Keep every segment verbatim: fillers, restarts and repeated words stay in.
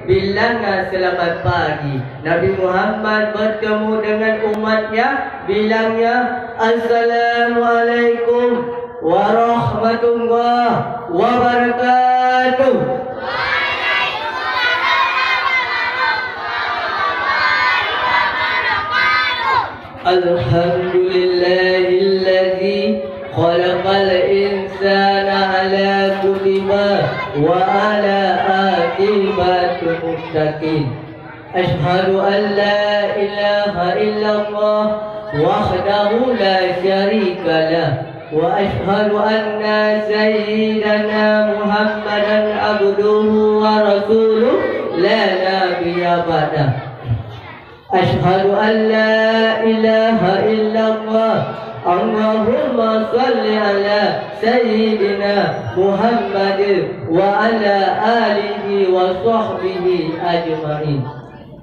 Bilangnya selamat pagi. Nabi Muhammad bertemu dengan umatnya, bilangnya, "Assalamualaikum warahmatullahi wabarakatuh." Alhamdulillahilladzi khalaqal insana ala kutiba wa ala aqibatul muttaqin. Asyhadu an la ilaha illallah wahdahu la syarika lah, wa asyhadu anna sayyidana Muhammadan abduhu wa rasuluh la nabiyya ba'dah. Asyhadu an la ilaha illallah. Allahumma shalli ala sayyidina Muhammad wa ala alihi wa sahbihi ajma'in.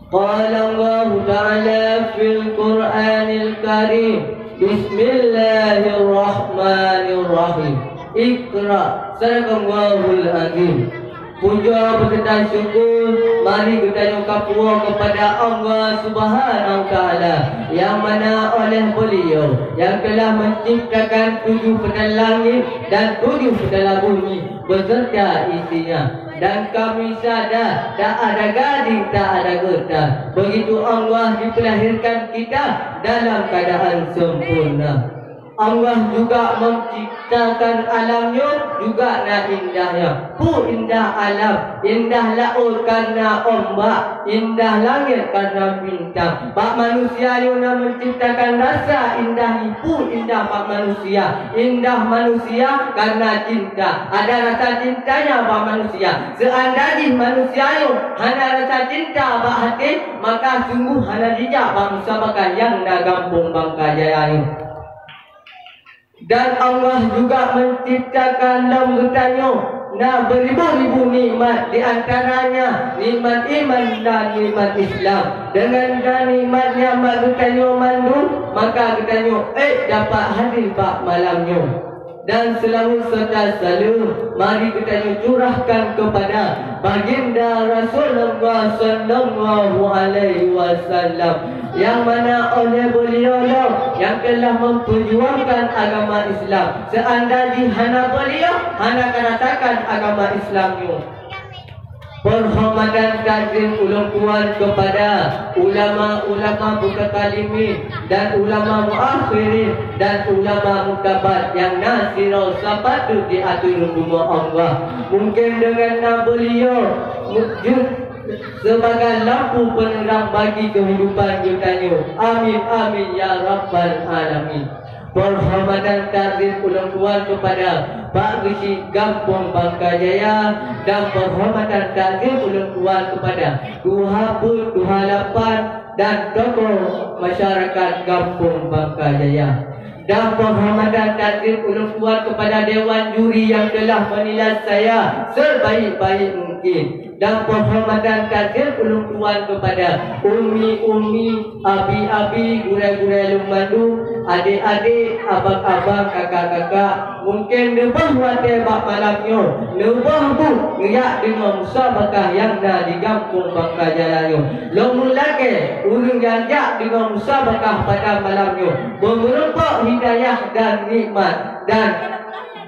Qala Allahu ta'ala fil Qur'anil Karim, bismillahirrahmanirrahim. Iqra. Sadaqallahul azim. Puja beserta syukur mari geutanyoe kapuwoe kepada Allah Subhanahu wa Taala, yang mana oleh Beliau yang telah menciptakan tujuh petang langit dan tujuh petang bumi beserta isinya. Dan kami sadar, tak ada gading, tak ada geutan. Begitu Allah diperlahirkan kita dalam keadaan sempurna. Allah juga menciptakan alam nyoe juga na indahnya. Peue indah alam, indah laôt karena ombak, indah langét karena bintang. Bak manusia nyoe na menciptakan rasa indah, peue indah bak manusia. Indah manusia karena cinta. Ada rasa cintanya bak manusia. Seandai jih manusia nyoe hana rasa cinta bak até, maka sungguh hana jijak bak musabakah nyang na gampông Bangka Jaya nyoe. Dan Allah juga menciptakan lom geutanyoe na beribu-ribu nikmat, di antaranya nikmat iman dan nikmat Islam. Dengan nikmat-nikmat geutanyoe mandum, maka geutanyoe ék dapat hadir bak malam nyoe. Dan selawat serta saleuem mari geutanyoe curahkan kepada Baginda Rasulullah sallallahu alaihi wasallam, yang mana oleh beliau lah yang telah memperjuangkan agama Islam. Seandai jih hana beliau, hana ka rasakan agama Islam nyoe. Penghormatan takzim ulôn tuan kepada ulama-ulama mutakallimin dan ulama muakhirin dan ulama mutabat nyang na sidroe sapat di ateueh rumoh Allah. Mungkin dengan na beliau jeuet sebagai lampu penerang bagi kehidupan geutanyoe. Amin, amin, ya rabbal alamin. Penghormatan takzim ulôn tuan kepada Pak Geuchik Gampông Bangka Jaya dan penghormatan takzim ulôn tuan kepada Tuha Peuet, Tuha Lapan dan tokoh masyarakat Gampông Bangka Jaya. Dan penghormatan takzim ulôn tuan kepada dewan juri yang telah menilai saya sebaik-baik mungkin. Dan penghormatan takzim ulôn tuan kepada umi-umi, abi-abi, gurée-gurée lôn mandum, adék-adék, abang-abang, kakak-kakak. Mungkin neubah watée bak malam nyoe, neubah buet neujak deungoe musabakah nyang na di gampông Bangka Jaya nyoe. Lôn meulakée ureuëng nyang jak deungoe musabakah pada malam nyoe, beumeureumpok hidayah dan nikmat dan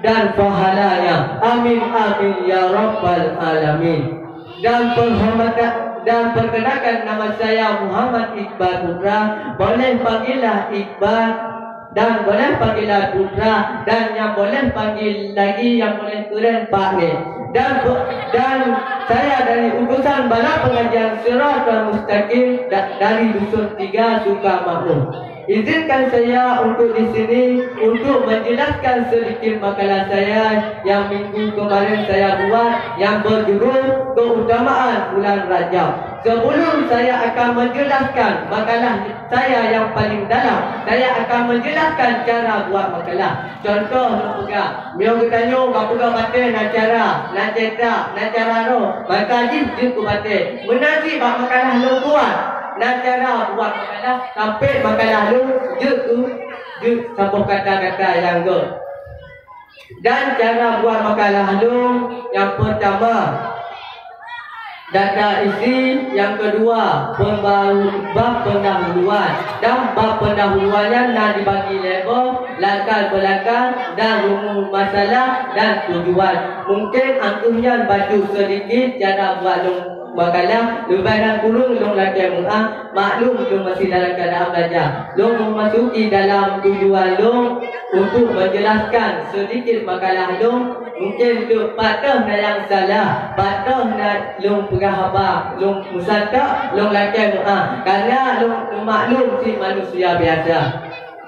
dan pahalanya. Amin, amin, ya rabbal alamin. Dan penghormatan, dan perkenalkan, nama saya Muhammad Iqbal Putra, boleh panggillah Iqbal dan boleh panggillah Putra, dan yang boleh panggil lagi, yang boleh keren Pak ni. Dan dan saya dari utusan Bala Pengajian Siratal Mustaqim da- dari Dusun Tiga, Sukamakmur. Izinkan saya untuk di sini untuk menjelaskan sedikit makalah saya yang minggu kemarin saya buat yang berjudul Keutamaan Bulan Rajab. Sebelum saya akan menjelaskan makalah saya yang paling dalam, saya akan menjelaskan cara buat makalah. Contoh lôn peugah, meunyoe geutanyoe ka peugah batée na cara, na cetak, na cara roh, maka jih jeuet keu batée. Meunan cit bak makalah lôn buat, na cara buat makalah, sampai makalah lôn jeuet keu jeuet saboh kata-kata nyang göt. Dan cara buat makalah lôn nyang peurtama, Data isi nyang keudua, pembaru-, bab pendahuluan. Dan bab pendahuluan nyan na dibagi lé boh, lakal beulakal dan rumus masalah dan tujuan. Mungken ateueh nyan bacut seudikit cara buat lôn makalah, leubeh dan kureueng lôn lakée meu'ah. Maklum, lôn masih dalam keuadaan belajar. Lôn meumasuki dalam tujuan lôn untuk menjelaskan sedikit makalah lôn. Mungkin teuk pat na nyang salah, pat na lôn peugah haba, lôn meusatak, lôn lakée meu'ah. Karena lôn, lôn maklum cit manusia biasa.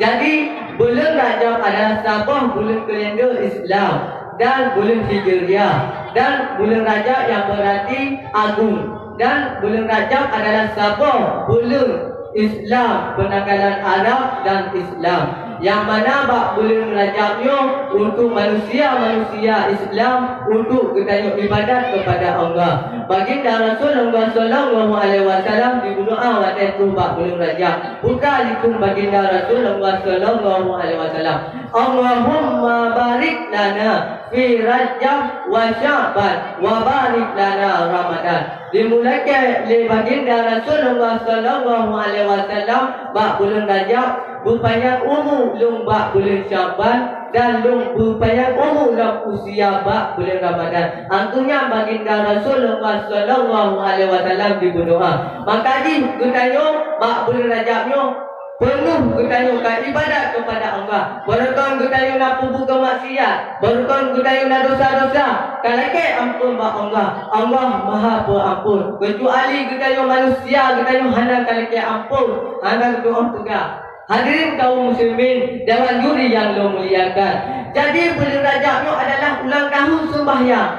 Jadi, buleuen Rajab adalah saboh buleuen kalender Islam dan buleuen Hijriah, dan buleuen Rajab nyang berarti agung. Dan buleuen Rajab adalah saboh buleuen Islam, penanggalan Arab dan Islam. Nyang mana bak buleuen Rajab nyoe untuk manusia-manusia Islam, untuk geutanyoe ibadat kepada Allah. Baginda Rasulullah sallallahu alaihi wasallam dibunoe watée troh bak buleuen Rajab. Peue ka likheun Baginda Rasulullah sallallahu alaihi wasallam, "Allahumma barik lana fi Rajab wa Sya'ban wa barik lana Ramadan." Dimulai lé Baginda Rasulullah sallallahu alaihi wasallam bak buleuen Rajab, beupanyang umu lôn bak buleuen Sya'ban, dan lôn beupanyang umu lam usia bak buleuen Ramadan. Artinya Baginda Rasulullah sallallahu alaihi wasallam dibunoe. Maka jih geutanyoe bak buleuen Rajab nyoe peunoh geutanyoe ka ibadat keupada Allah. Barokon geutanyoe na peubuet keumaksiat, barokon geutanyoe na dosa-dosa, ka lakée amphon bak Allah. Allah Maha Peuamphon. Keucuali geutanyoe manusia, geutanyoe hana ka lakée amphon, hana geutu'oh peugah. Hadirin kaum muslimin, dewan juri nyang lôn muliakan. Jadi, buleuen Rajab nyoe adalah ulang tahun seumbahyang.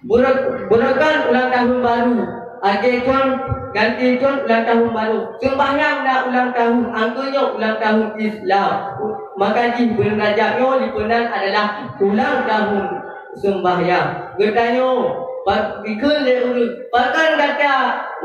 Buro-, barokon ulang tahun baru. Akhé thon ganti thon ulang tahun baru. Seumbahyang na ulang tahun, angkeu nyoe ulang tahun Islam. Maka jih buleuen Rajab nyoe dipeunan adalah ulang tahun seumbahyang. Geutanyoe, pa-, dikheun lé ureuëng, "Pakon gata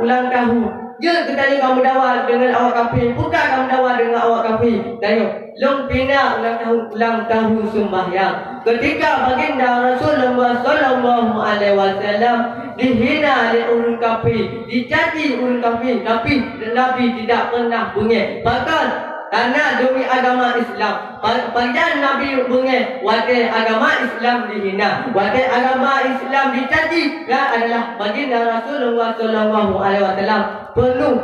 ulang tahun?" Jeuet geutanyoe ka meudawa deungon awak kafé, peue ka meudawa deungon awak kafé. Tanyoe, lôn pih na ulang tahun, ulang tahun seumbahyang. Ketika Baginda Rasulullah sallallahu alaihi wasallam dihina lé ureuëng kafé, dicaci ureuëng kafé, tapi Nabi tidak pernah beungéh. Bahkan, karena demi agama Islam, pa-, pajan Nabi beungéh watée agama Islam dihina, watée agama Islam dicaci, nyan adalah Baginda Rasulullah sallallahu alaihi wasallam peunoh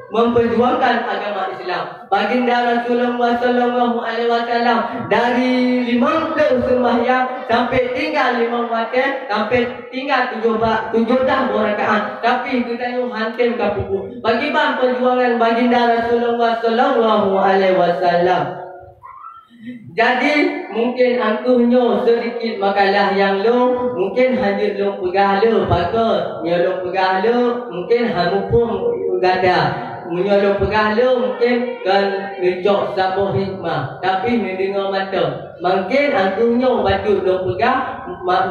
memperjuangkan agama Islam. Baginda Rasulullah sallallahu alaihi wasallam dari limong ploh seumbahyang sampai tinggal limong watée, sampai tinggal tujoh ba-, tujoh dah boh rakaat, tapi geutanyoe hántom ka peubuet. Pakriban perjuangan Baginda Rasulullah sallallahu alaihi wasallam. Jadi, mungkin angkeuh nyoe seudikit makalah nyang lôn, mungkin hana lôn peugah le, pakon nyoe lôn peugah le, mungkin hana muphom gata. Meunyoe lôn peugah le, mungkin kon neucok saboh hikmah, tapi neudeungoe mantong. Mungkin angkeuh nyoe bacut lôn peugah, ma-,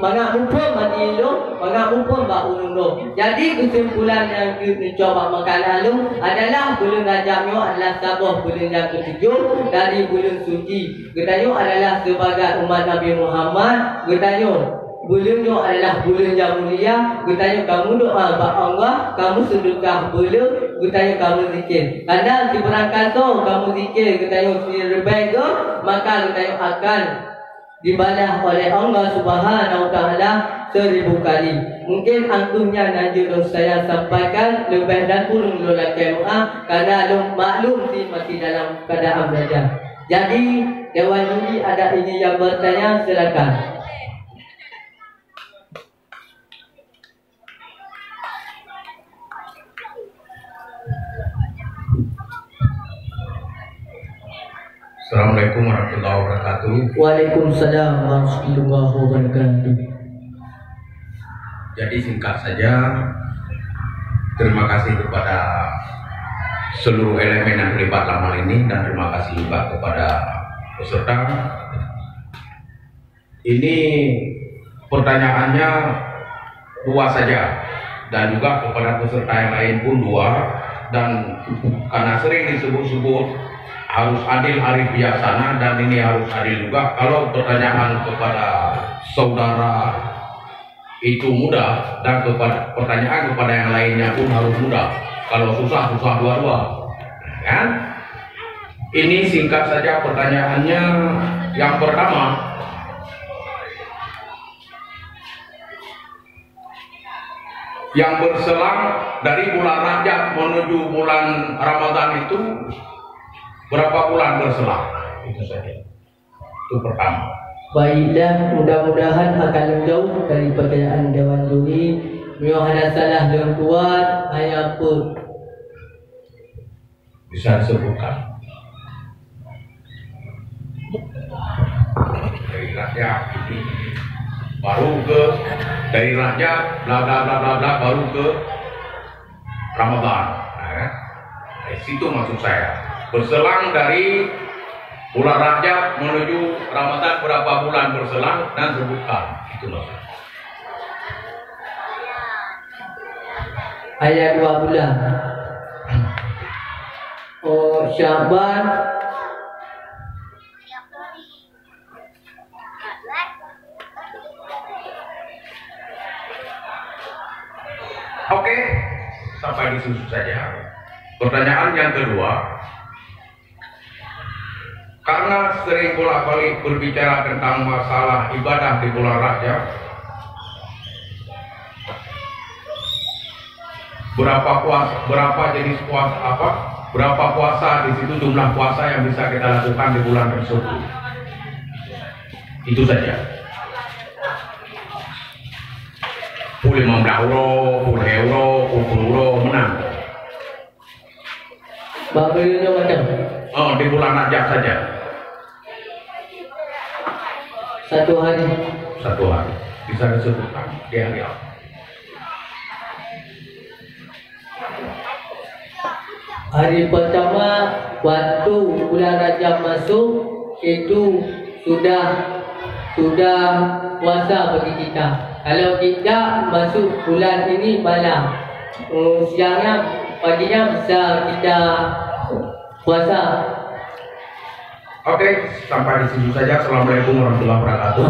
mangat muphom bak lôn, mangat muphom bak ureuëng lôn. Jadi, keusimpulan nyang jeuet neucok bak makalah lôn adalah buleuen Rajab nyoe adalah saboh buleuen nyang keutujoh dari buleuen suci. Geutanyoe adalah sibagai umat Nabi Muhammad, geutanyoe buleuen nyoe adalah buleuen nyang mulia, geutanyoe ka meudoá bak Allah, ka meuseudeukah beu le, geutanyoe ka meuzikir. Kadang sibarangkasoe ka meuzikir geutanyoe siribée goe, maka geutanyoe akan dibalah oleh Allah Subhanahu wa Taala seribu kali. Mungkin angkeuh nyan nyang jeuet lôn saya sampaikan, leubeh dan kureueng lôn lakée meu'ah, karena lôn maklum si masih dalam keadaan belajar. Jadi, dewan juri ada ini yang bertanya, silakan. Assalamualaikum warahmatullahi wabarakatuh. Waalaikumsalam warahmatullahi wabarakatuh. Jadi, singkat saja, terima kasih kepada seluruh elemen yang terlibat dalam hal ini dan terima kasih juga kepada peserta. Ini pertanyaannya dua saja, dan juga kepada peserta yang lain pun dua, dan karena sering disebut-sebut harus adil, arif, bijaksana, dan ini harus adil juga. Kalau pertanyaan kepada saudara Itu mudah, dan kepada, pertanyaan kepada yang lainnya pun harus mudah. Kalau susah, susah dua-dua. Kan? Ini singkat saja pertanyaannya. Yang pertama, yang berselang dari bulan Rajab menuju bulan Ramadan itu berapa bulan berselang? Itu saja. Itu pertama. Baiklah, mudah-mudahan akan jauh dari pertanyaan Dewan Juri. Meunyoe hana salah lôn tuan, hanya pun. Bisa disebutkan. Dari Rajab ini, baru ke, dari Rajab, bla, bla, bla, bla, bla, baru ke Ramadan. Nah, kan? Dari situ maksud saya. Berselang dari bulan Rajab menuju Ramadan, berapa bulan berselang, dan sebutkan. Itu maksud. Hanya dua bulan. Oh, Syaban. Oke, sampai di situ saja. Pertanyaan yang kedua, karena sering bolak-balik berbicara tentang masalah ibadah di bulan Rajab, berapa puas, berapa jenis puas, apa, berapa puasa di situ, jumlah puasa yang bisa kita lakukan di bulan tersebut. Itu saja. Pukul lima belas euro, pukul euro, pukul euro, menang. Bak buleuen nyoe macam? Oh, di bulan Rajab saja. Satu hari. Satu hari. Bisa disebutkan di hari apa? Hari pertama, waktu bulan Rajab masuk, itu sudah, sudah puasa bagi kita. Kalau tidak, masuk bulan ini malam. Oh, siangnya, paginya bisa kita puasa. Oke, sampai di situ saja. Assalamualaikum warahmatullahi wabarakatuh.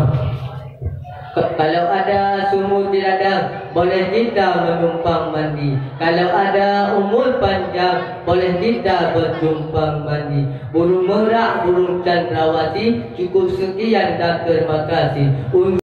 Kalau ada sumur di ladang, boleh kita menumpang mandi. Kalau ada umur panjang, boleh kita bertumpang mandi. Burung merak, burung cendrawasih, cukup sekian dan terima kasih.